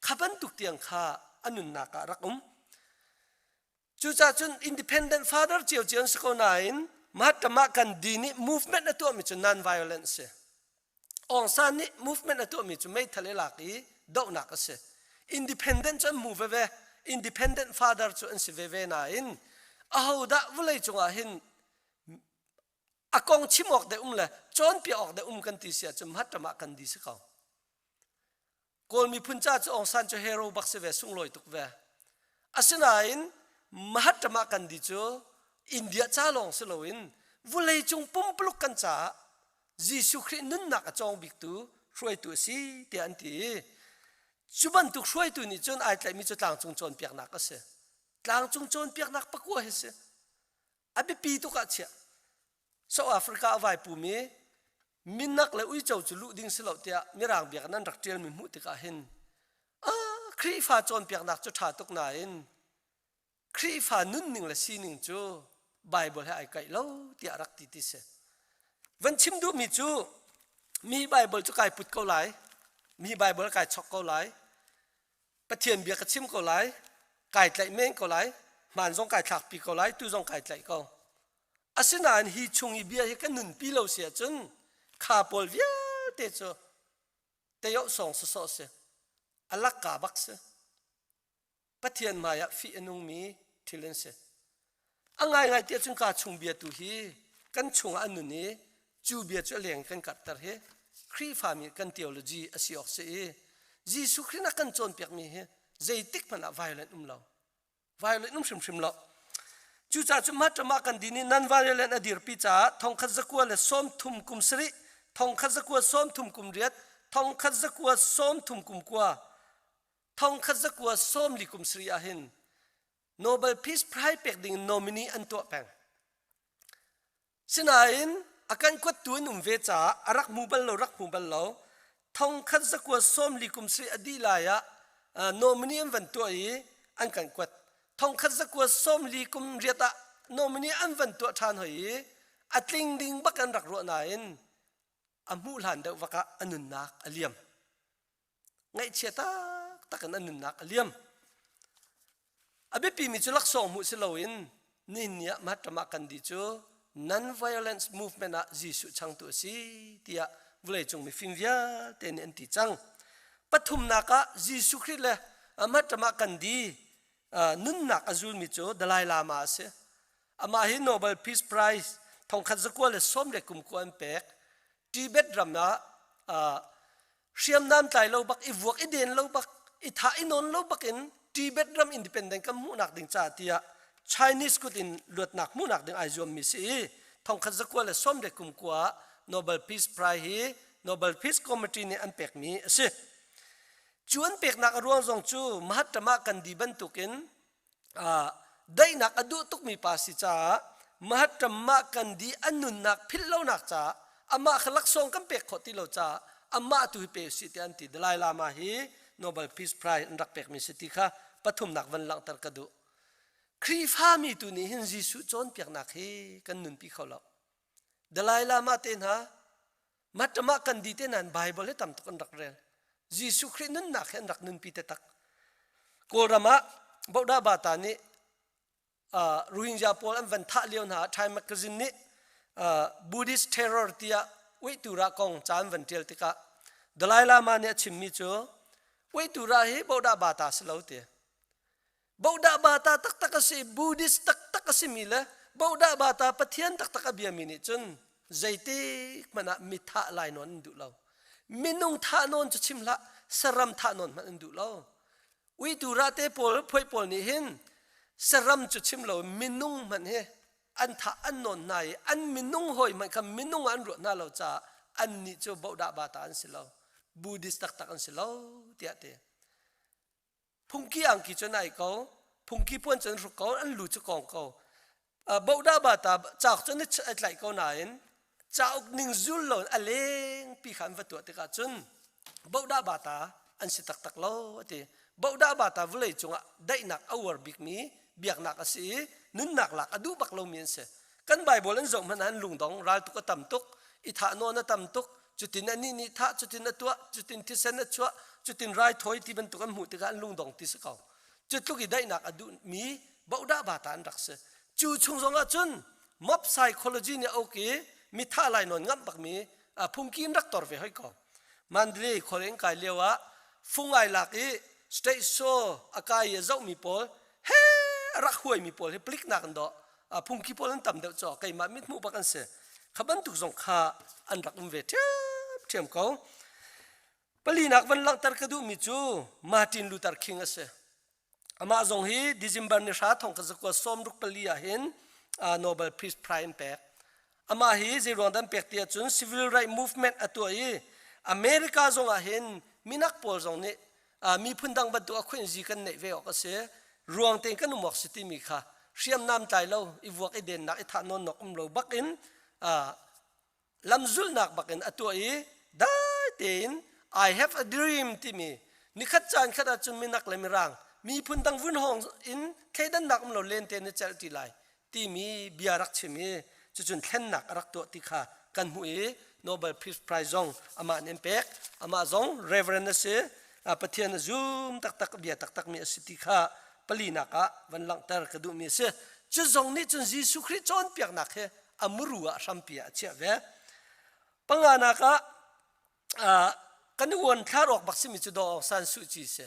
kha bantuk tiang kha a nunnak ah rak um. Cucaah cun independent father ciocio an si ko nain Mahatma Gandhi nih movement a tuahmi cu non-violent si. Aung San nih movement a tuahmi cu meithal i lak i dohnak a si. Independent cu an mu veve. Independent father cu an si veve nain ahodah vawlei cungah hin a kong chim awk deh um le cawnpiak awk deh um kan ti si ahcun Mahatma Gandhi si ko. Kawl miphun ca cu Aung San cu hero bak si ve sunglawi tuk ve. Asinain Mahatma Gandhi cu India ca lawng si loin vawleicung pumpuluk kan caah Jesuh Khrih nunnak a cawng biktu hruaitu a si tiah an ti i cu bantuk hruaitu nih cun ai tlaihmi cu tlangcung cawnpiaknak a si. Tlangcung cawnpiaknak pakua hi si. A biapi tuk ah chiah. South Africa a vai pumi minak le uico cu luh ding si lo tiah mirang biakinn an rak ṭialmi hmuh tikah hin ah Khrihfa cawnpiaknak cu ṭha tuk nain Khrihfa nunning le sining cu Bible he ai kaih lo tiah rak ti ti si. Van chim duhmi cu mi Bible cu kai put ko lai, mi Bible kai chok ko lai, Pathian bia ka chim ko lai, kai tlaih men ko lai, hmaan zong kai thlakpi ko lai, tu zong kai tlaih ko. Asinain hi chung i bia hi ka nunpi lo si ahcun kha pawl vialte cu teioh sawng sawsawh si. A lakka bak si. Pathian hmaiah fih a nungmi thil an si. A ngaingai ti ahcun ka chung bia tu hi kan chungah an nun i cu bia cu a leng kan karhter hi Khrihfami kan theology a si awk si i Jesuh Khrih na kan cawnpiakmi hi zeitik hmanh ah violent um lo. Violent um hrimhrim lo. Cucaah cu Mahatma Gandhi nih non-violent a dirpi caah thongkhat zakua le 30 kum sarih, thongkhat zakua 30 kum riat, thongkhat zakua 30 kum kua, thongkhat zakua 40 kum sarih ah hin Nobel Peace Prize pek ding nominee an tuah peng. Sinain a kan kuattu an um ve caah a rak hmu bal lo rak hmu bal lo thongkhat zakua 40 kum sarih a dih lai ah nominee an van tuah i an kan kuat. Thongkhat zakua 40 kum riat ah nominee an van tuah ṭhan hoi i a tling ding bak an rak ruah nain a hmuh hlan deuh vak ah a nunnak a liam. Ngaihchia taktak in an nunnak a liam. A biapimi cu laksawng hmuh si loin nihin ni ah Mahatma Gandhi cu non-violence movement ah Jesuh changtu a si tiah vawleicung mifim vialte nih an ti cang. Pathumnak ah Jesuh Khrih le Mahatma Gandhi nunnak a zulmi cu Dalai Lama a si. Amah hi Nobel Peace Prize thongkhat zakua le sawm le kum kua an pek. Tibet ram ah hriamnam tlai lo bak i vuak i den lo bak i thah i nawn lo bak in Tibet ram independent kan hmuhnak ding caah tiah Chinese kut in luatnak hmuhnak ding ai zuammi si i thongkhat zakua le sawm le kum kua Nobel Peace Prize hi Nobel Peace Committee nih an pekmi a si. Cu an peknak a ruang zong cu Mahatma Gandhi bantukin daihnak a duh tukmi pa si caah Mahatma Gandhi a nunnak philh lonak caah amah kha laksawng kan pek khawh ti lo caah amah tu hi pe usih tiah an ti. Dalai Lama hi Nobel Peace Prize an rak pekmi si ti kha pathumnak van langhter ka duh. Khrihfami tu nih hin Jesuh cawnpiaknak hi kan nunpi kho lo. Dalai Lama te hna Mahatma Gandhi te nan Bible hi tam tuk an rak rel. Jesuh Khrih nunnak hi an rak nunpi te tak. Kawlram ah Boda Bata nih uh, Rohingya pawl an van thah lio hna Time Magazine nih uh, Buddhist terror tiah Uitura kong ca an van tial tikah Dalai Lama nih a chimmi cu Uitura hi Boda Bata si lo ti. Bodah bata taktak a si, Buddhist taktak a simi le bodah bata Pathian taktak a biami nih cun zeitik hmanh ah mi thah lai nawn an duh lo. Minung thah nawn cu chim hlah, saram thah nawn hmanh an duh lo. Uitu rate pawl, phuai pawl nih hin saram cu chim lo minung hmanh hi an thah an nawn hna i an minung hawi hmanh kha minung ah an ruah hna lo caah annih cu bodah bata an si lo. Buddhist taktak an si lo tiah ti. Phungki angki cu nai ko, phungki puan cu an hruk ko, an lu cu kong ko. Bohdah bata cauk cu an i tlaih ko nain cauk ning zul lo a lengpi kha an va tuah tikah cun. Bohdah bata an si taktak lo a ti. Bohdah bata vawlei cungah daihnak a uar bikmi biaknak a si i nunnak lak a duh bak lomi an si. Kan Bible an zoh hmanh ah an lungdong raltuk a tam tuk, i thahnawn a tam tuk, cutin anih nih thah, cutin a tuah, cutin thisen a chuah, cutin raithawi ti bantuk an hmuh tikah an lungdong ti si ko. Cu tluk i daihnak a duhmi bohdah bata an rak si. Cu chung zongah cun mob psychology nih a uk i mi thah lai nawn ngamh bakmi phungki in rak tor ve hoi ko. Mandalay khua in kai lio ah fung ai lak i state show a kai i a zohmi pawl he a rak huaimi pawl hi palik nak an dawh phungki pawl an tam deuh caw keimah mithmuh bak an si kha bantuk zong kha an rak um ve ṭhiamṭhiam ko palinak van langhter ka duhmi cu Martin Luther King a si Amah zong hi December ni hra thong ka zakua sawm ruk pali ah hin Nobel Peace Prize an pek. Amah hi zeiruang dan pek ti ahcun civil right movement a tuah i America zong ah hin minak pawl zong nih miphun dang bantuk a khuinzi kan neih ve awk a si ruang tein kan um awk si timi kha hriamnam tlai lo i vuak i dennak i thah nawn nok um lo bak in lamzulhnak bakin a tuah i dai tein I have a dream timi nikhat caan khat ahcun minak le mirang miphun dang vun hawng in thleidannak um lo len te na celh ti lai timi bia rak chim i cucun thlennak a rak tuah ti kha kan hmuh i Nobel Peace Prize zong amah nih an pek amah zong Reverend a si Pathian a zum taktak bia taktak mi a si ti kha palinak ah van langhter ka duhmi a si cu zong nih cun Jesuh Khrih cawnpiaknak he a muru ah hrampi ah a chiah ve. Panganak ah kan i uan thlar awk bak simi cu Daw Aung San Suu Kyi si.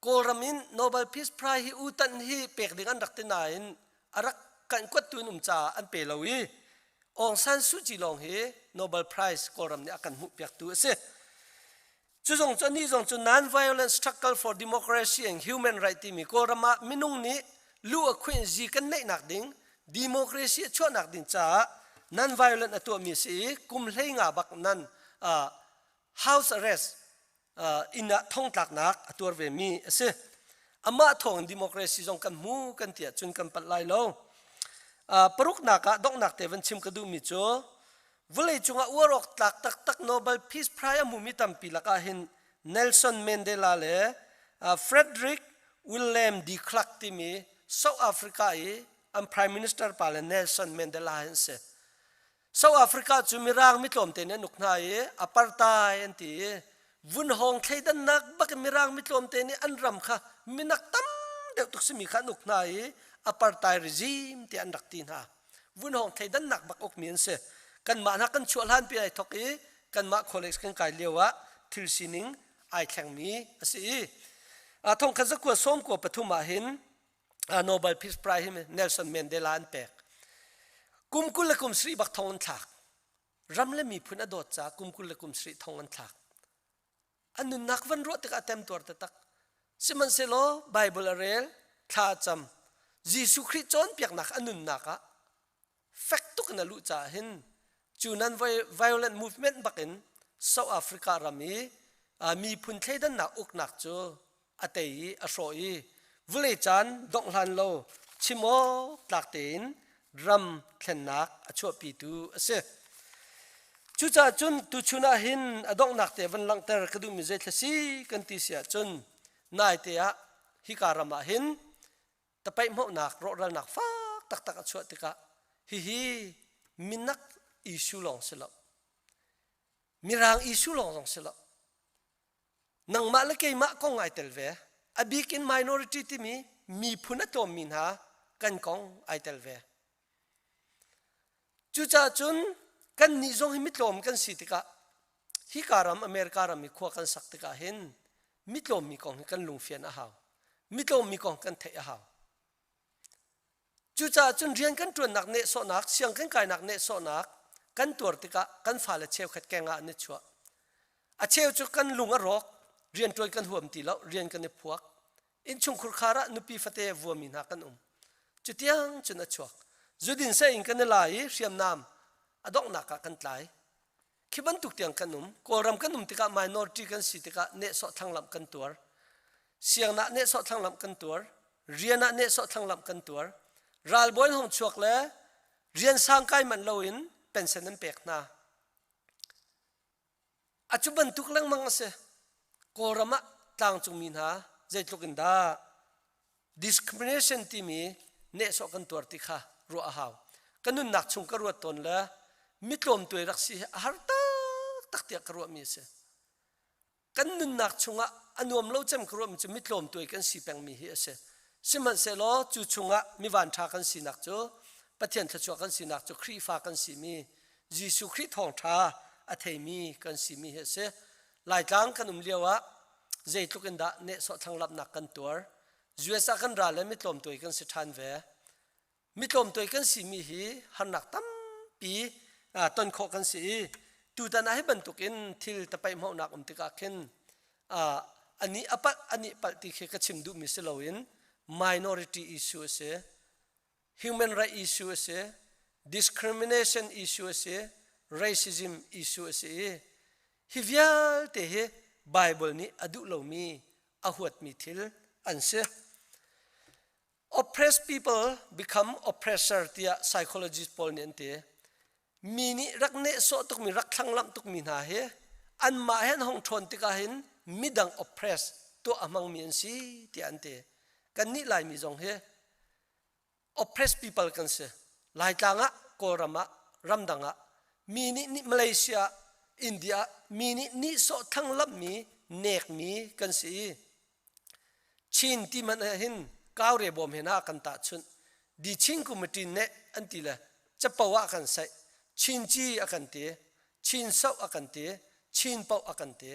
Kawlram in Nobel Peace Prize hi U Tan hi pek ding an rak ti nain a rak kan kuattu in um caah an pe lo i Aung San Suu Kyi lawng hi Nobel Prize Kawlram nih a kan hmuhpiaktu a si. Cu zong cu anih zong cu non-violent struggle for democracy and human right timi Kawlram ah minung nih lu a khuin zi kan neihnak ding democracy a chuahnak ding caah non-violent a tuahmi a si i kum 15 bak nan uh, house arrest uh, inn ah thongtlaknak a tuar ve mi a si. Amah thawng in democracy zong kan hmu kan ti ahcun kan palh lai lo. Uh, paruknak ah donghnak te van chim ka duhmi cu Vawleicung ah uar awk tlak taktak Nobel Peace Prize a hmumi tampi lakah hin Nelson Mandela le Frederick Willem de Klerk timi South Africa i an Prime Minister pa le Nelson Mandela hi an si. South Africa cu mirang mitlawmte nih an uk hna i apartheid an ti i vunhawng thleidannak bak in mirang mitlawmte nih an ram kha minak tam deuh tuk simi kha an uk hna i apartheid regime tiah an rak ti hna. Vunhawng thleidannak bak ukmi an si. Kanmah hna kan chuah hlan pi ai thok i kanmah college kan kai lio ah thil sining ai thlengmi a si i thongkhat zakua sawm kua pathum ah hin Nobel Peace Prize hi Nelson Mandela an pek. Kum 20 le kum sarih bak thong an thlak. Ram le miphun a dawt caah kum 20 le kum sarih thong an thlak. A nunnak van ruah tikah a temtuar taktak. Sihmanhsehlaw Bible a rel, thla a cam. Jesuh Khrih cawnpiaknak a nunnak ah fek tuk in a luh caah hin cu non violent movement bakin South Africa ram i miphun thleidannak uknak cu a tei i a hrawh i vawlei caan dongh hlan lo chim awk tlak tein ram thlennak a chuahpitu a si. Cucaah cun tuchun ah hin a donghnak te van langhter ka duhmi zeithla si kan ti si ahcun naite ah hika ram ah hin tapaihmawhnak rawhralnak fak taktak a chuah tikah hihi minak issue lawng si lo mirang issue lawng zong si lo Nangmah le keimah kong ai tel ve. A bik in minority timi miphun a tlawmmi hna kan kong ai tel ve. Cucaah cun kannih zong hi mitlawm kan si tikah hika ram America ram i khua kan sak tikah hin mitlawmmi kong hi kan lungfian a hau. Mitlawmmi kong kan theih a hau. Cucaah cun rian kan ṭuannak nehsawhnak, siang kan kainak nehsawhnak kan tuar tikah kan fale cheukhat keng ah an i chuah. A cheu cu kan lung a rawk, rianṭuan kan huam ti lo, rian kan i phuak. Innchungkhur khar ah nupi fate a vuami hna kan um. Cutiang cun a chuak. Zudin seh in kan i la i hriamnam a donghnak ah kan tlai. Khi bantuk tiang kan um. Kawlram kan um tikah minority kan si tikah nehsawh thlanglamh kan tuar. Siang ah nehsawh thlanglamh kan tuar. Rian ah nehsawh thlanglamh kan tuar. Ralbawi hong chuak le rian sang kai manh loin pension an pek hna. A cu bantuk lengmang a si. Kawlram ah tlangcungmi hna zeitluk in dah discrimination timi nehsawh kan tuar ti kha ruah a hau. Ka nunnak chung ka ruat tawn le mitlawmtuai rak si hi a har taktak tiah ka ruahmi a si. Kan nunnak chungah a nuam lo cem ka ruahmi cu mitlawmtuai kan si pengmi hi a si. Sihmanhsehlaw cu chungah mivan ṭha kan sinak cu Pathian thluachuah kan sinak cu Khrihfa kan simi Jesuh Khrih thawngṭha a theimi kan simi hi a si. Laitlang kan um lio ah zeitluk in dah nehsawh thlanglamhnak kan tuar. US ah kan ra le mitlawmtuai kan si ṭhan ve. Mitlawmtuai kan simi hi harnak tampi ton khawh kan si i tutan ah hi bantukin thil tapaihmauhnak um tikah khin anih a palh anih palh ti khi ka chim duhmi si loin minority issue a si. Human right issue a si, discrimination issue a si, racism issue a si i hi vialte hi Bible nih a duh lomi a huatmi thil an si. Oppressed people become oppressor tiah psychologist pawl nih an ti. Mi nih rak nehsawh tukmi, rak thlanglamh tukmi hna hi anmah he an hong ṭhawn tikah hin midang oppress tuah a hmangmi an si tiah an ti. Kannih Laimi zong hi oppressed people kan si. Laitlang ah, Kawlram ah, ramdang ah mi nih nih Malaysia, India mi nih nihsawh thlanglamhmi, nekmi kan si i Chin ti hmanh ah hin kaure bawm he na kan tahchunh. Di Chin Committee neh an ti le capo ah kan saih. Chin ci a kan ti, Chin soh a kan ti, Chin poh a kan ti.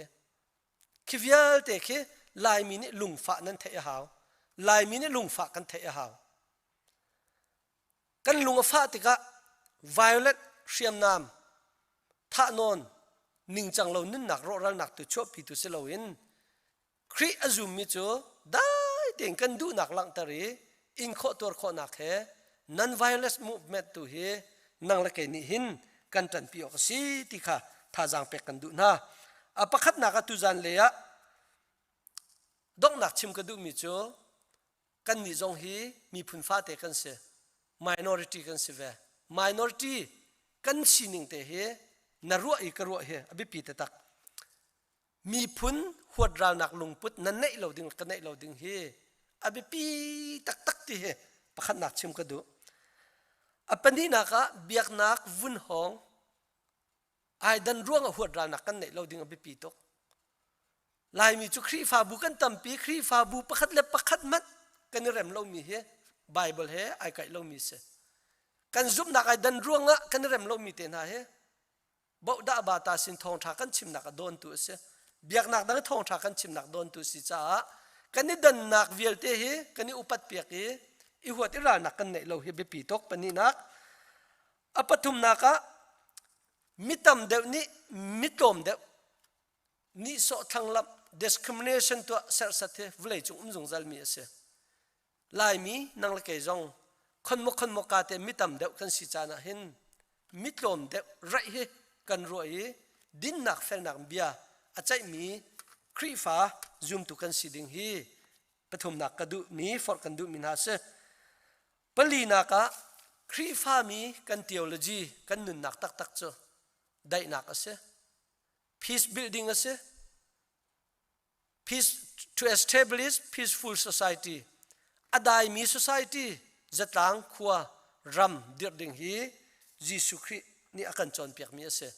Khi vialte khi Laimi nih lungfah nan theih a hau. Laimi nih lungfah kan theih a hau. Kan lung a fah tikah violet hriamnam thahnawn ningcang lo nunnak rawhralnak tu chuahpitu si loin Khrih a zummi cu dai tein kan duhnak langhter i in khawh tuar khawhnak he non-violence movement tu hi nang le kei nih hin kan ṭanpi awk a si ti kha thazaang pek kan duh hna. A pakhatnak ah tuzan lei ah donghnak chim ka duhmi cu kannih zong hi miphun fate kan si minority kan si ve minority kan sining te hi na ruah i ka ruah hi a biapi taktak miphun huatralnak lungput na neih lo ding ka neih lo ding hi a biapi taktak ti hi pakhatnak chim ka duh a pahnihnak ah biaknak vunhawng ai dan ruang ah huatralnak kan neih lo ding a biapi tuk Laimi cu Khrihfabu kan tampi Khrihfabu pakhat le pakhat hmanh kan i rem lomi hi Bible he ai kaih lomi si kan zumhnak ai dan ruangah kan i rem lomi te hna hi bohdah bata sin thawngṭha kan chimnak a dawntu a si biaknak dang thawngṭha kan chimnak dawntu a si caah kan i dannak vialte hi kan i upat piak i i huat i ralnak kan neih lo hi biapi tuk pahnihnak a pathumnak ah mi tam deuh nih mi tlawm deuh nihsawh thlanglamh discrimination tuah serhsat hi vawleicung um zungzal mi a si Laimi nang le kei zong khonmaw khonmaw ka te mi tam deuh kan si caan ah hin mi tlawm deuh raih hi kan ruah i dinnak felnak bia a ceihmi Khrihfa zumtu kan si ding hi pathumnak ka duhmi forh kan duhmi hna si. Palinak ah Khrihfami kan theology kan nunnak taktak cu daihnak a si. Peace building a si. Peace, to establish peaceful society a daimi society zatlang khua ram dirh ding hi Jesuh Khrih nih a kan cawnpiakmi a si.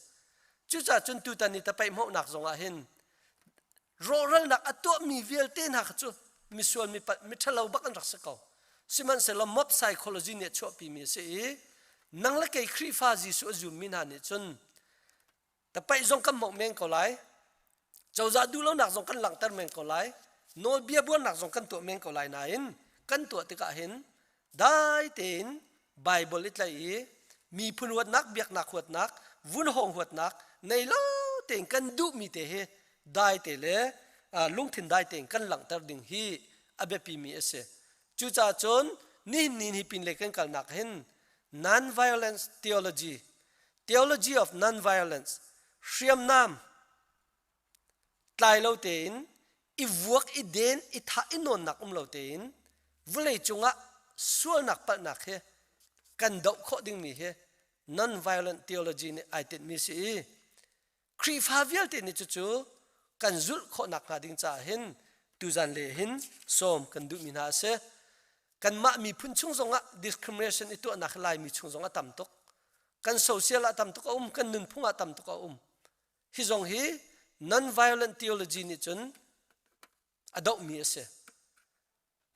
Cucaah cun tutan i tapaihmawhnak zongah hin rawhralnak a tuahmi vialte hna kha cu misual mi miṭhalo bak an rak si ko. Sihmanhsehlaw mob psychology nih a chuahpimi a si i nang le kei Khrihfa Jesuh a zummi hna nih cun Tapaih zong kan hmoh men ko lai. Cozah duhlonak zong kan langhter men ko lai. Nawlbia buarnak zong kan tuah men ko lai nain kan tuah tikah hin dai tein Bible i tlaih i miphun huatnak, biaknak huatnak, vunhawng huatnak nei lo tein kan duhmi te hi dai te le lungthin dai tein kan langhter ding hi a biapimi a si. Cucaah cun nihin ni hi pinlei kan kalnak hin non-violence theology Theology of Nonviolence hriamnam tlai lo tein i vuak i den i thah i nawnnak um lo tein vawlei cungah sualnak palhnak hi kan doh khawh dingmi hi non-violent theology nih ai tinhmi si i. Khrihfa vialte nih cucu kan zulh khawh nakhnga ding caah hin tuzan le hin sawm kan duhmi hna a si. Kanmah miphun chung zongah discrimination i tuahnak hi Laimi chung zong a tam tuk. Kan social ah tam tuk a um, kan nunphung ah tam tuk a um. Hi zong hi non-violent theology nih cun a dohmi a si.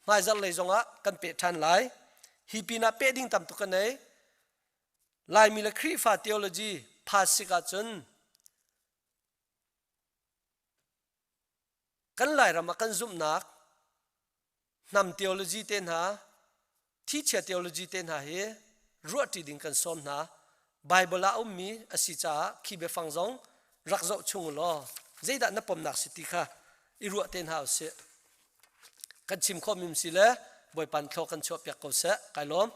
Hmaizarh lei zongah kan peh ṭhan lai. Hi pinah peh ding tam tuk ka nei. Laimi le Khrihfa theology phasik ahcun kan Lairam ah kan zumhnak hnam theology te hna thichia theology te hna hi ruahṭi ding kan sawm hna. Bible ah a ummi a si caah khi biafang zong rak zoh chung u law zeidah na pomnak si ti kha i ruah te hna usih. Kan chim khawhmi si le Bawipa thlaw kan chuahpiak ko seh. Kai lawm.